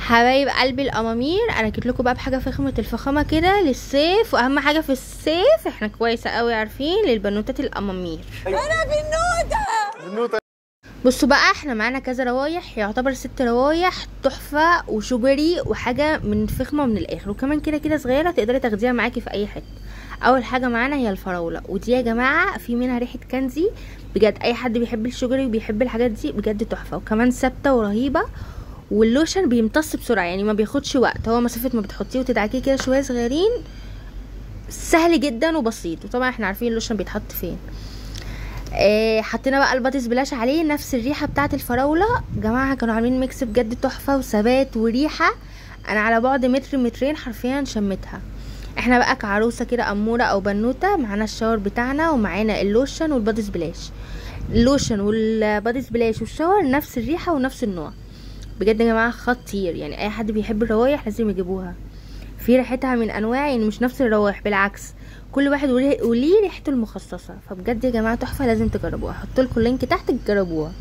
حبايب قلبي الامامير، انا جيت لكم بقى بحاجة فخمة الفخامة كده للصيف، واهم حاجة في الصيف احنا كويسة قوي عارفين للبنوتات الامامير. انا بنوته. بصوا بقى احنا معانا كذا روايح، يعتبر 6 روايح تحفة و sugary وحاجه من فخمة من الاخر، وكمان كده كده صغيرة تقدري تاخديها معاكي في اي حتة. اول حاجة معانا هي الفراوله، ودي يا جماعة في منها ريحه candy، بجد اي حد بيحب ال sugary وبيحب الحاجات دي بجد تحفة، وكمان ثابتة ورهيبه، واللوشن بيمتص بسرعة يعني ما بياخدش وقت، هو مسافة ما بتحطيه وتدعكيه كده شوية صغيرين، سهل جدا وبسيط. وطبعا احنا عارفين اللوشن بيتحط فين. حطينا بقى ال body splash عليه نفس الريحة بتاعه الفراوله. جماعة كانوا عاملين mix بجد تحفة وثبات وريحه، انا على بعد متر مترين حرفيا شمتها. احنا بقى كعروسه كده اموره او بنوته معانا ال shower بتاعنا ومعانا اللوشن وال body splash، اللوشن وال body splash وال shower نفس الريحة ونفس النوع. بجد يا جماعة خطير، يعني اي حد بيحب الروايح لازم يجيبوها، في ريحتها من انواع يعني مش نفس الروايح، بالعكس كل واحد وليه ريحته المخصصة. فبجد يا جماعة تحفة لازم تجربوها، هحط لكم ال link تحت تجربوها.